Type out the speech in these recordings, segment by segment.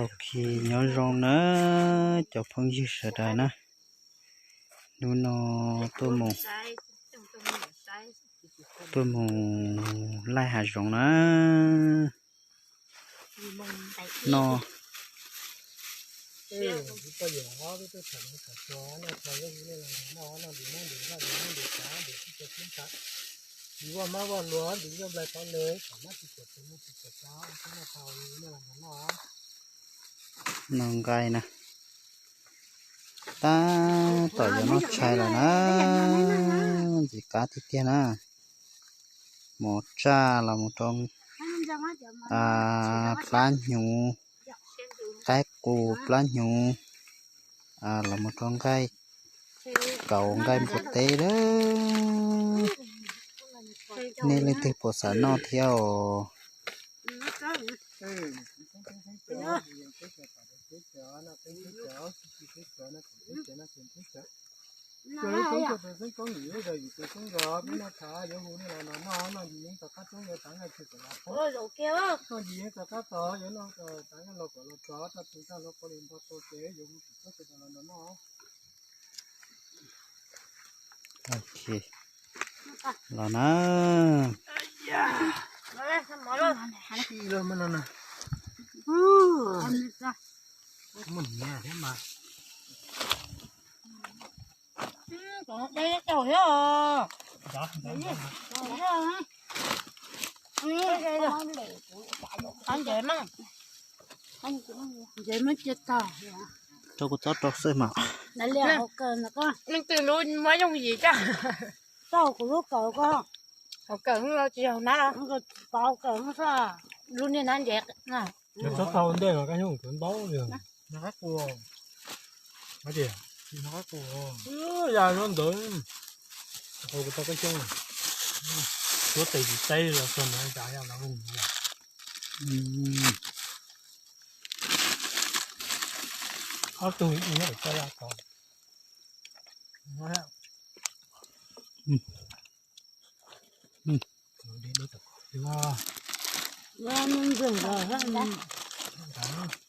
Ok, nyob zoo na cov phooj ywg sawv daws na. Hnub no tuaj mus, tuaj mus laij hav zoov na. No, no nqaij na. Tab tom yuav noj tshais lawm na. Ntxim qab tiag tiag na. Mov tsaj los mus rau plab hnyuv, qaib qus plab hnyuv, los mus rau nqaij kauv nqaij npua teb lawm. Nej leej twg puas xav noj thiab os? Ok, los na. Rau kuv txob rau xwb mas. Leej twg lub muab yooj yim tso. Tau kuv lub kawm ko. Hauv kawm los tsis yog na. Pov kawm xwb. Lub niag nab ntsev na. Txhob tau ntej los kab nyob kuv ntau li. Nab qab qus. Hais tias nab qab qus. Ya nyob ntawd. Qus kuv tau kab xyoob. Tuav tes tsis teb los txog ntawd cas ya los. Ob tug ib tug nyob pem toj laj tod.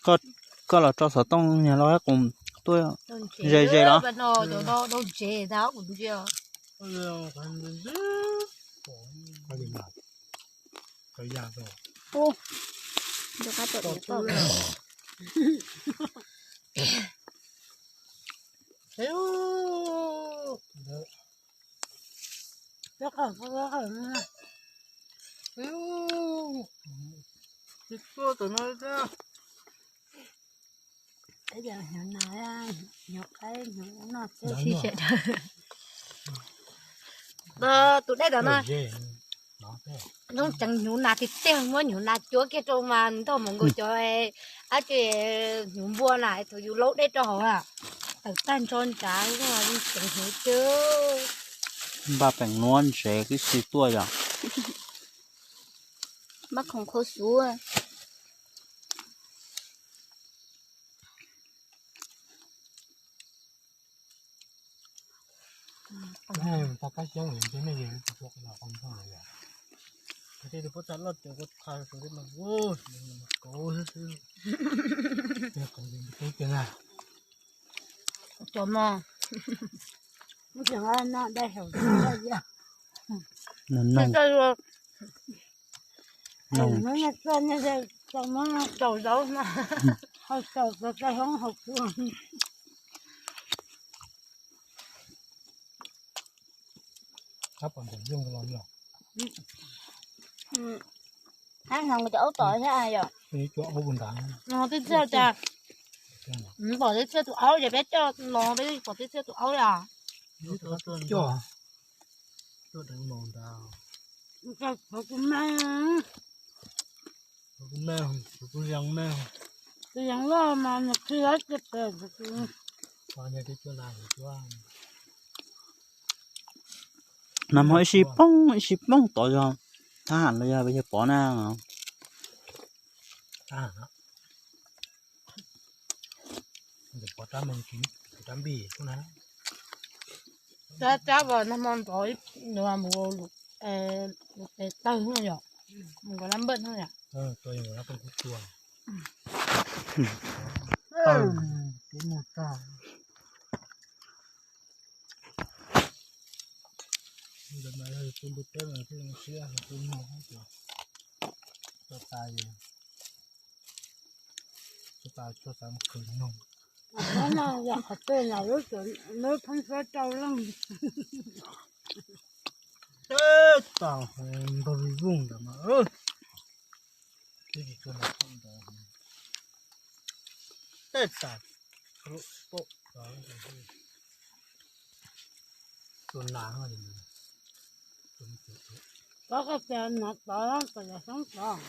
Koj, koj los tso xov tooj niag lau qab qus tuaj ze ze los. Tus dej ntawd na, zoo tseem hnyuv nas tiag tiag, muab hnyuv nas cuab kiag rau mas nrog mus nkaus cov ab tsi hnyuv npua na, thaum yus laub dej rau hauv a, tawm tag nrho nrad zoo tseem hnyuv tiag. Npaj peem nuav ntsev tib si tuaj yom. Npaj khoom khau xuv. Cov no, no, no. Tau zaub no, hau tau tau hoob hau kuv. Hab no cov aub tom thiab yom. No tib txhia cas, pom tib txhia tus aub ces peb coj los peb pom tib txhia tus aub yom. Tus yees loj mas nws qhia ib ce pem. Nag hmo ib sij poob ib sij poob tod yog thab ham los yog yawg Pov na. Rab rab vas nag hmo ntxov nws mus lus tes tawg no yom. Nkawd lab npawj no yom. Tua nkawd lab npawj kuj tua. Kev mus tag. Ntawd mas yog tus npua teb mas thiaj zoo siab, tus no ces tso tas, tso tas tso tas mus khwv noog. Qhov no yog qhov twg los lub, lub pheeb suab rau leej. Teb tas nkaug vooj ntawd mas. Twb tsis tshua nag ntawd. Tej tas, tus nas, koj tias nas tod, koj yog xyoob tod.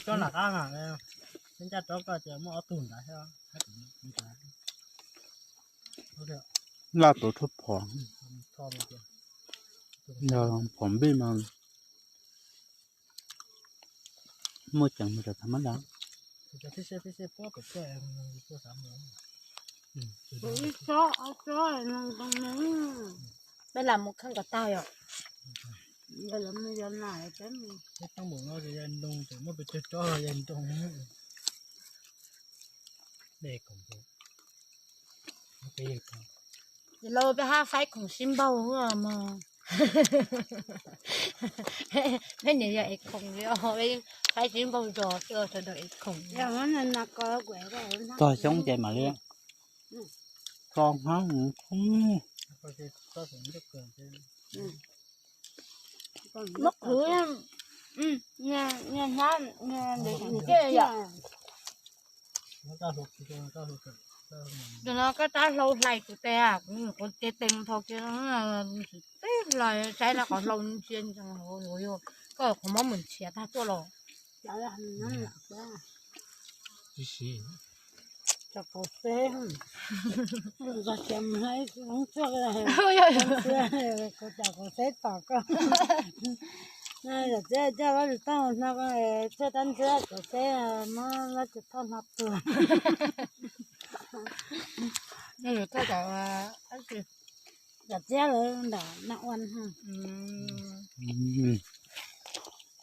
Tsob nas qab na, ncaj rov koj tias muaj ob tug ntawd thiab. Laj tuav tshuaj phom, yog phom npij mas muaj ceem mus rau tag mab dab. Peb lam mus kheej kom tag yom. Ces lauj peb hab faib khoom sib npaug mog. Peb niam yog ev khoom li os, peb faib sib npaug zos xwb sawv daws ev khoom. Tog xyoob ces mam li tso hnab. Muab khwv, niag hnab, niag ntawd yom. Tus no koj tab hlau hlais kuv tes, kuv ces tes mus thaum kiag tib hlais saib no qhov hlau ntsia ntsees hauv, koj qhov mob mus nrhiav tag tuaj los. Cov kauv xeb, cov kauv xeb tom koj. Yawm txiv coj Vajtswv Thoj no, tshuaj tab ntxwb kauv xeb, muab Vajtswv Thoj hno tuag. Yawm txiv lawv ntawm Naj Ua.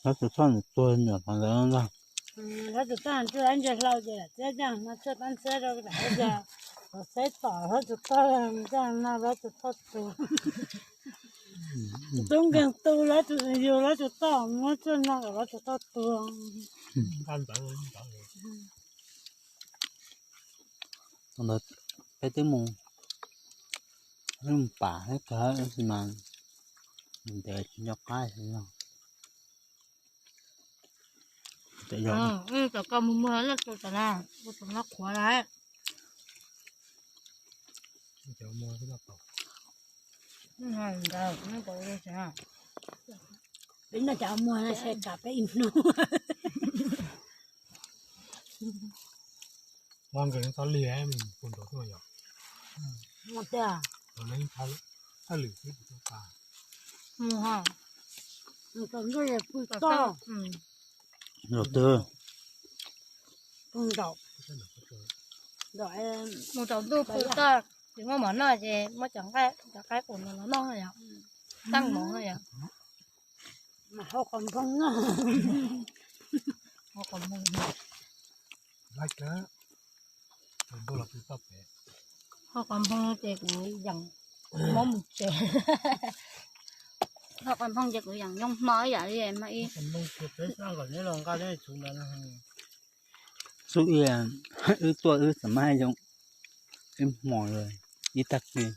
Vajtswv Thoj nws tuag nyuam qhuav ntawd ntag. Vajtswv Thoj tuag ib ntsia hlau ces yawm txiv coj hno tshuaj tab ntxwb rau daim ib ntsia kauv xeb tom Vajtswv Thoj, coj hno Vajtswv Thoj tuag. Tub nkeeg tu Vajtswv, yug Vajtswv Thoj, muab tshuaj hno kom Vajtswv Thoj tuag. Ntawd peb twb mus, mus pam thiab kawg tab sis mas ntev tsis nco qab li no. Cov koj mus muag no tus tom no, tus tom no qhuav lawm. Peb noj cov muag no tshe kam peb ib hnub. Muag nkawd txhob lig, mus nraud tuaj yom. Muag tiag. Thaj lwm xwb tsis tau tas. Mus ha. Mus tau ntuj pw toj. Nraum twg? Pw nraum. Mus tsaus ntuj pw toj, tsis muaj mov noj ces muab cov nqaij, cov qaib qus no los noj yom. Taj mov yom. Mas hau qos nphoov no. Hau qos nphoov. Hau qos nphoov ces kuv yeem mob mus tsev. Hau qos nphoov ces kuv yeem yoo hmo ib yam li mas ib. Xub ib, wb tuaj wb txawm maj zoo ib hmo ib tag kis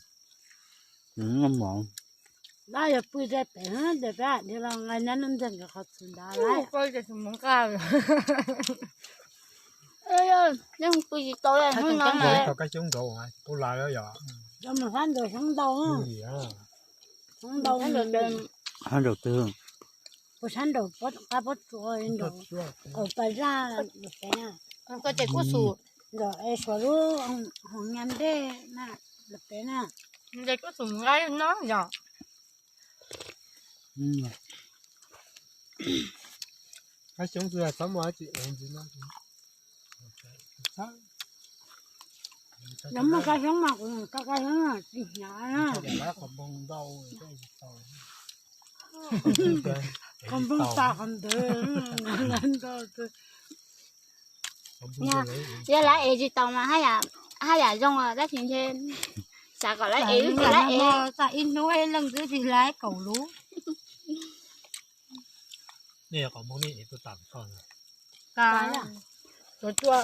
noj mov. Dab yog pw ze pem hab ces peb hais tias los nqa nyab nub ntiag nkawd qhov txwv ntawd lawm. Yeej pw tsis tau li hnub no. Yog mus sab nraud xyoob ntau, sab nraud, sab nraud twg? Kuv sab nraud qab pob tsuas, nraud qaum pas zaj lawm pem na. Koj ces kuj xum, nraud es suav lub hoom nyab ntej na, lawm pem na. Ces kuj xum nqaij no yom. Qab xyoob twg txhob muaj dab tsi ev ntxiv no. Yog muaj kab xyoob mas kuv ka kab xyoob tsis hnyav na. Qhov npoo tas qhov ntawd ntau. Yog lawv ev tsis tau mas haj yam zoo tab sis ntshe xav kom lawv ev, lawv ev tas ib hnub leej twb tsis laib kaum lub. Nej qhov Hmoob nej ev tuaj tas koj. Tuav cua,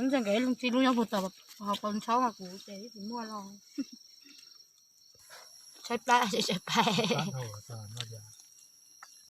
ntxeeg kev lub txi lub nyob puag tom hauv paus ntshauv mas kuv ces tsis muaj los. Tshaib plab, tshaib plab.